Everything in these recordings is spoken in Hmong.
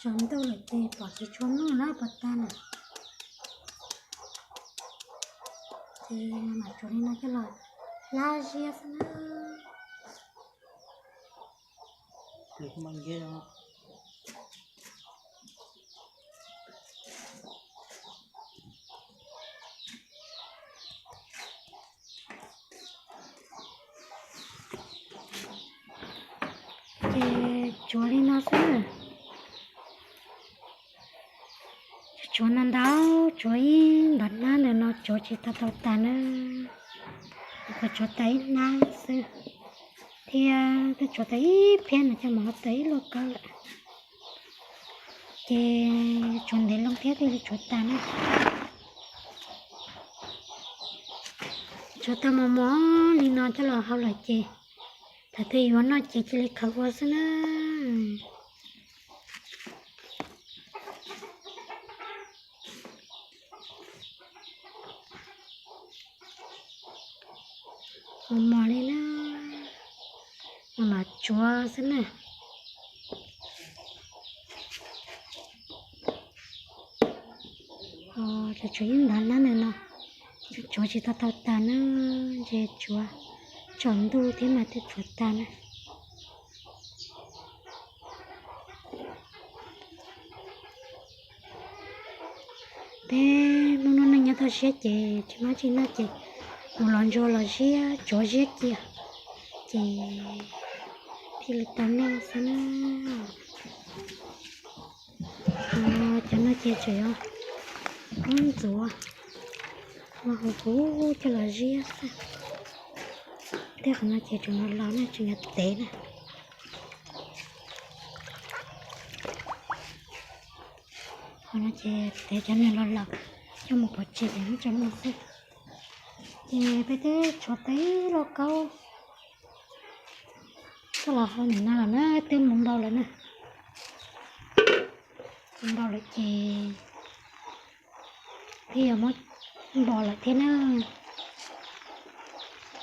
Tsaus ntuj lawm ces pom tsis tshua noj na puas tag na. Ces mam tsuav li no coj los hlab ziab xwb na. Ces tsuav li no xwb. Tsuav ntau ntau, tsuav ib ntom hnab ntawm no tsuav tsis tau tau tas na. Qhov tsuav tas ib hnab xwb, thiab twb tsuav tas ib phiab no coj mus ua tas ib lauj kaub lawm. Ces tsuav ntev loo thiab thiaj li tsuav tas na. Tsuav tau mos mos li no coj los hau lawm ces thaum twg yuav noj ces cia li khaws ua xwb na. Mos mos li na, mam mam tsuav xwb na. Tsuav ib ntom hnab ntawm no, tsuav tsis tau tau tas na, ntshe tsuav tsaus ntuj thiab mas thiaj tsuav tas na. Peb Hmoob lub neej nyob toj siab ces tsis muaj dab tsi noj ces mus los ntsuag los ziab tsuav ziab kiag ces thiaj li tau noj xwb na. Cov no ces tseem yuav ntxuav mas huv huv coj los ziab xwb. Thiab qhov no ces tseem los los na, tseem yuav tev na. Qhov no ces tev cov niag los los coj mus pov tseg ces muab tso noj xwb. Ces peb twb tshuav tau ib lauj kaub coj los hau ntawm no lawm na, twb mus npau lawm na. Mus npau lawm ces twb yuav muab npau lawm thiab na.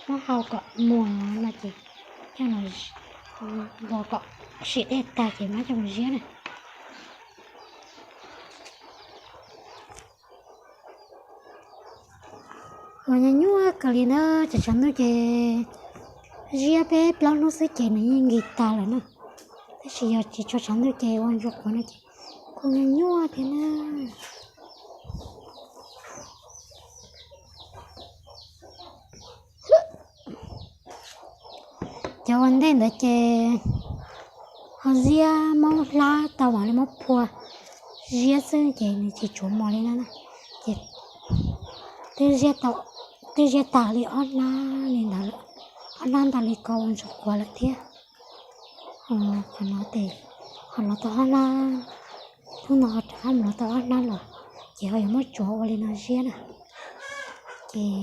Muab hau kom muag no ces coj los npau kom sim dej tag ces mam coj mus ziab na. Ua nyuaj nyuaj kawg li na, ces tshav ntuj ces ziab peb plaub hnub xwb ces nws yeej nkig tag lawm na. Tab sis yog tsis tshua tshav ntuj ces ua ntsuag qhuav no ces kuj nyuaj nyuaj thiab na. Cov ua ntej ntawd ces ho ziab muab hlab tau mam li muab phua ziab xwb ces nws tsis tsuav mos li no na. Ces twb ziab tag li ob hnab li ntawd, ob hnab ntau li ko ua ntsuag qhuav lawm thiab. Qhov no ces ho los tau ob hnab, hnub no ho rov qab mus los tau ob hnab los, ces ho yuav muab tsuav ua li no ziab na. Ces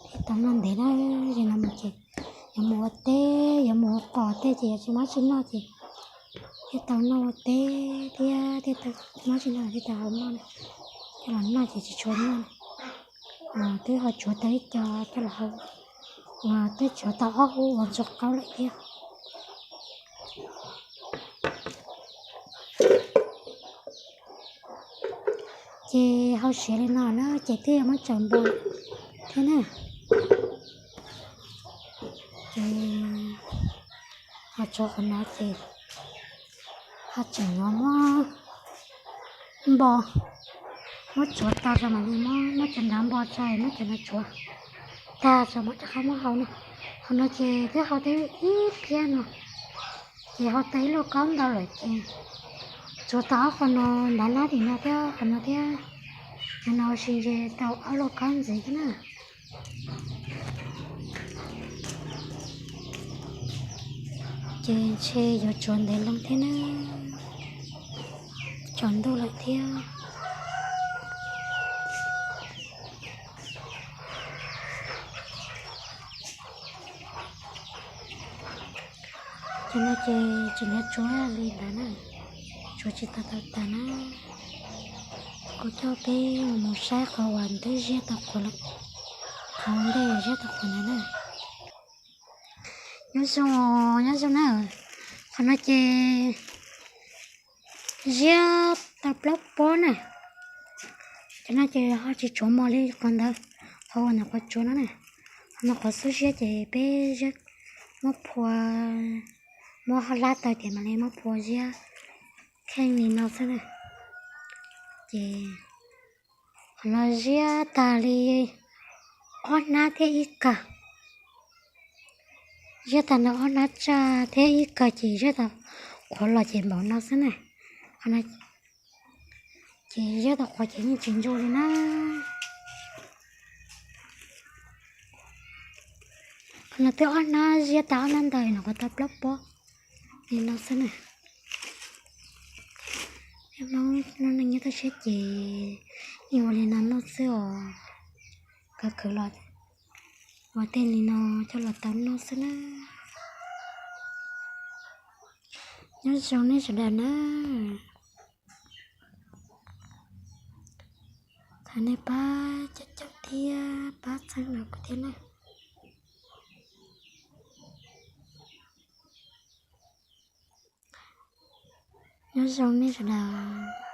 thiaj tau noj ntev na, li no mus ces yuav mus ua teb, yuav mus ua qos tej ces yuav tsis muaj dab tsi noj ces thiaj tau noj ua teb thiab thiaj tau muaj dab tsi noj thiaj tau hau noj na. Coj los noj ces tsis tshua nyuaj na. Twb ho tsuav tau ib co coj los hau, twb tsuav tau ob hub ua ntsuag qaub lawm thiab. Ces hau siav li no na ces twb yuav muab tsaws npo thiab na. Ces ho tsuav qhov no ces ho tseem yuav muab npo, muab tsuav tag tso mam li muab, muab cov nrad npo tso, muab cov no tsuav tag tso mam rov qab muab hau na. Qhov no ces twb hau tau ib phiab no, ces hau tau ib lauj kaub ntau lawm ces tsuav tau ob qho no, nrad nab tim no thiab qhov no thiab, cov no ua si ntshe tau ob lauj kaub ntxiv thiab na. Ces ntshe yuav tsuav ntev loo thiab na, tsaus ntuj lawm thiab. Cov no ces tseem yuav tsuav li ntawd na, tsuav tsis tau tau tas na. Kuv coj peb mus saib qhov uas twb ziab tau qhuav lawm, qhov ntej ziab tau qhuav ntawd na. Nyob zoo, nyob zoo na. Qhov no ces Ziab tau plaub pob na. Cov no ces ho tsis tshuav mos li qhov ntawd, qhov uas ntawm qhov tsuas no na. Qhov no qhov xub ziab ces peb muab phua, muab hlab taw tias mam li muab phua ziab kheej li no xwb na. Ces qhov no ziab tag li ob hnab thiab ib kawg. Ziab tag no ob hnab tsaj thiab ib kawg ces ziab tau qhuav los ces npaum no xwb na. Qhov no ces ziab tau qhuav ces yeej tsis ntsuj li na. Qhov no twb ob hnab ziab tag ob hnab ntawd no qhuav tau plaub pob li no xwb na. Peb Hmoob lub neej nyob toj siab ces yeej ua li no noj xwb os. Kawg khwv los ua tej li no coj los tau noj xwb na. Nyob zoo nej sawv daws na. Thov nej pab caum caum thiab pab txhawb nrog kuv thiab na. Nyob zoo nej sawv daws.